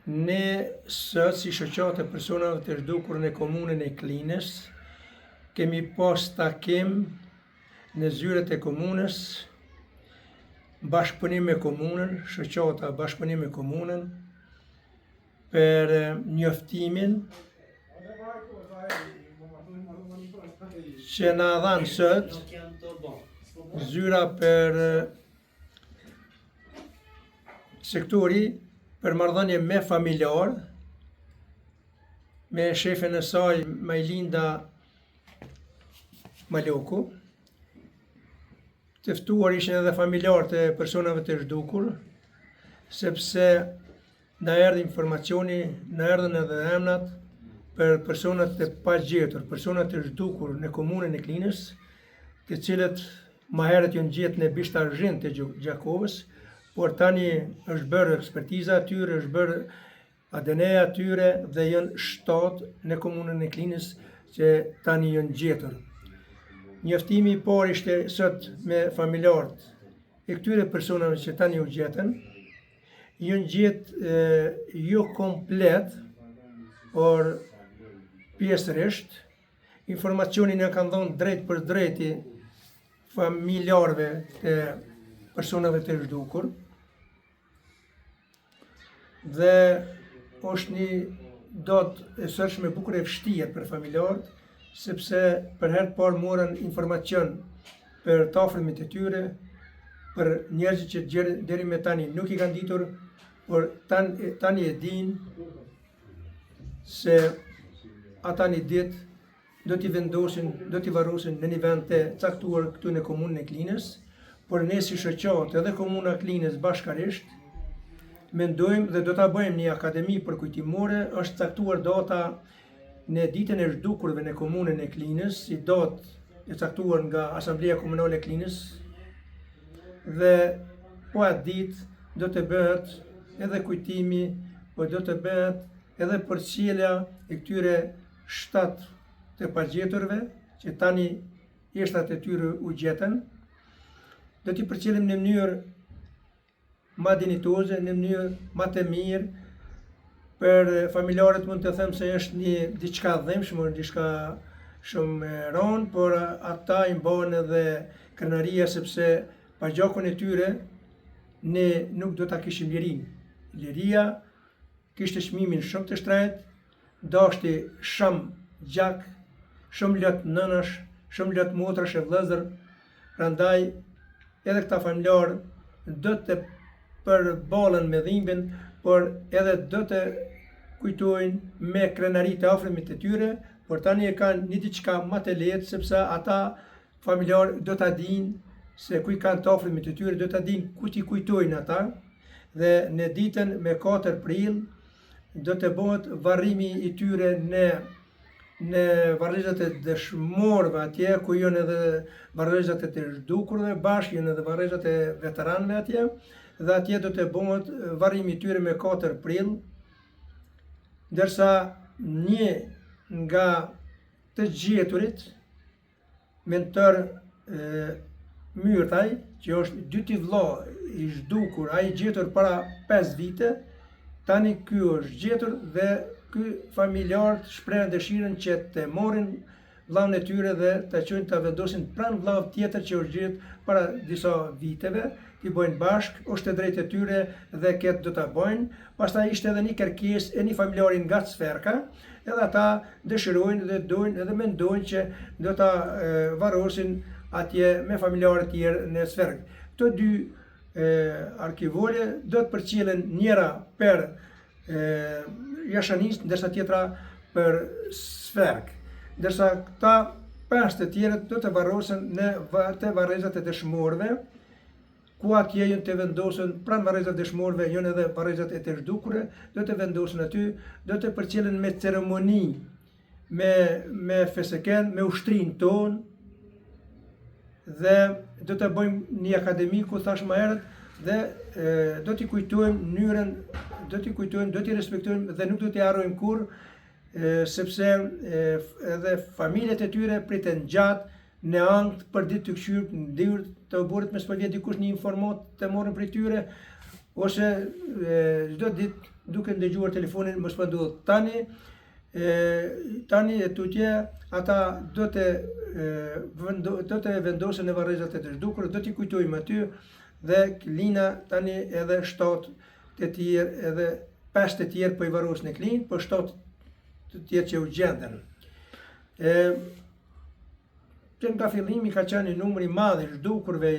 Ne sot si shoqatë e personave të zhdukur në komunën e Klinës kemi pas takim në zyret e komunës, bashkëpunim me komunën, shoqata bashkëpunim me komunën për njoftimin që na dhanë sot zyra për Sektori për marrëdhënie me familjarë, me shefen e saj Majlinda Maloku. Të ftuar ishin edhe familjarët e personave të zhdukur, sepse Na erdhi informacioni, na erdhën edhe emrat për personat e pagjetur, personat e zhdukur në komunën e Klinës, të cilët ma herët janë gjetë në Bishtazhin të Gjakovës, por tani është bërë ekspertiza e tyre, është bërë ADN-ja e tyre dhe janë 7 në komunën e Klinës që tani janë gjetur. Njoftimi i parë ishte sot me familjarët e këtyre personave që tani u gjetën, Janë gjetë jo komplet, por pjesërisht, informacionin e kanë dhënë drejtpërdrejti familjarëve të personave të zhdukur. Dhe është një datë e sotshme bukur e vështirë për familjarët, sepse për herë të parë morën informacion për të afërmit e tyre, për njerëzit që gjer, deri me tani nuk i kanë ditur, por tan, tani e dinë se ata një ditë do t'i vendosin, do t'i varrosin në një vend të caktuar këtu në komunën e Klinës, por ne si shoqatë edhe komuna e Klinës bashkarisht, mendojmë dhe do ta bëjmë një akademi përkujtimore, është caktuar data Në ditën e zhdukurve në komunën e Klinës, si datë e caktuar nga Asambleja Komunale e Klinës, dhe po atë ditë do të bëhet edhe kujtimi, po do të bëhet edhe përcjellja e këtyre 7 të pagjeturve, që tani eshtrat e tyre u gjetën, do t'i përcjellim në mënyrë ma dinjitoze, në mënyrë ma të mirë, për familjarët mund të them se është një diçka e dhimbshme, është diçka shumë e rëndë, por ata i mban edhe krenaria sepse pa gjakun e tyre ne nuk do ta kishim lirinë. Liria kishte çmimin shumë të shtrenjtë, dashti shumë gjak, shumë lot nënash, shumë lot motrash e vëllezër, prandaj edhe këta familjarë do të përballen me dhimbjen, por edhe do të kujtojnë me krenari të afërmit e tyre, por tani e kanë një diçka më të lehtë sepse ata familjarë do ta dinë se ku i kanë të afërmit e tyre, do ta dinë ku t'i kujtojnë ata dhe në ditën me 4 prill do të bëhet varrimi i tyre në në varrezat e dëshmorëve atje ku janë edhe varrezat e të zhdukurve bashkë, janë edhe varrezat e veteranëve atje dhe atje do të bëhet varrimi i tyre me 4 prill. Ndërsa një nga të gjeturit Mentor Myrtaj, që është i dyti vëlla i zhdukur, ai i gjetur para 5 vite, tani ky është gjetur dhe ky familjarët shprehën dëshirën që të marrin vëllaun e tyre dhe ta çojnë ta vendosin pranë vëllaut tjetër që është gjetur para disa viteve, t'i bëjnë bashkë, është e drejtë e tyre dhe këtë do ta bëjnë. Pastaj ishte edhe një kërkesë e një familjari nga Cferka, edhe ata dëshirojnë dhe dojnë edhe mendojnë që do ta varrosin atje me familjarët tjerë në Cferkë. Këto dy arkivole do të përcjellen njëra për Jashanicë, ndërsa tjetra për Sferkë. Ndërsa këta pesë të tjerët do të varrosen në te varrezat e dëshmorëve, ku atje janë të vendosen pranë varrezat e dëshmorëve janë edhe varrezat e të zhdukurve, do të vendosen aty, do të përcjellen me ceremoni me me FSK-n, me ushtrinë tonë dhe do të bëjmë një akademi ku thashë më herët dhe e, do t'i kujtojmë mënyrën, do t'i kujtojmë, do t'i respektojmë dhe nuk do t'i harrojmë kurrë sepse e, edhe familjet e tyre pritën gjatë në ankth për ditë tu kqyrë në dyer të oborrit mos po vjen dikush një informatë të marrin prej tyre ose çdo ditë. duke ndëgjuar telefonin mos po ndodh. Tani e tani e tutje ata do të vendo, do të vendosen në varrezat e të zhdukur, do t'i kujtojmë aty dhe Klina tani edhe 7 të tjerë edhe 5 të tjerë po i varros në Klinë, po 7 të tjerë që u gjenden. E, Që nga fillimi ka qenë një numër i madh i zhdukurve,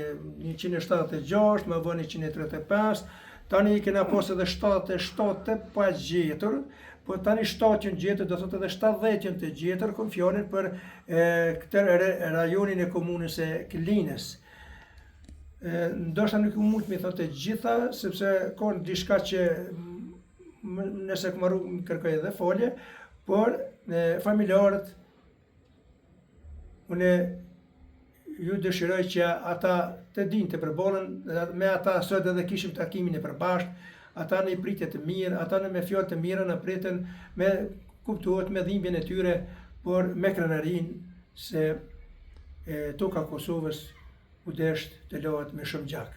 176, më vonë 135, tani kena pas edhe 77 të pagjetur, po tani 7 janë gjetur, do thotë edhe 70 janë të gjetur, kom fjalën për e, këtë rajonin e komunës së Klinës. E, ndoshta nuk u mund me thonë të gjitha, sepse ka diçka që nëse kom harru më kërkoj edhe falje, por e, familjarët Unë ju dëshiroj që ata të dinë të përballen me ata sot edhe kishim takimin e përbashkët, ata në pritje të mirë, ata në me fjalë të mira na pritën me kuptohet me dhimbjen e tyre, por me krenarinë se e, toka Kosovës u desht të lahet me shumë gjak.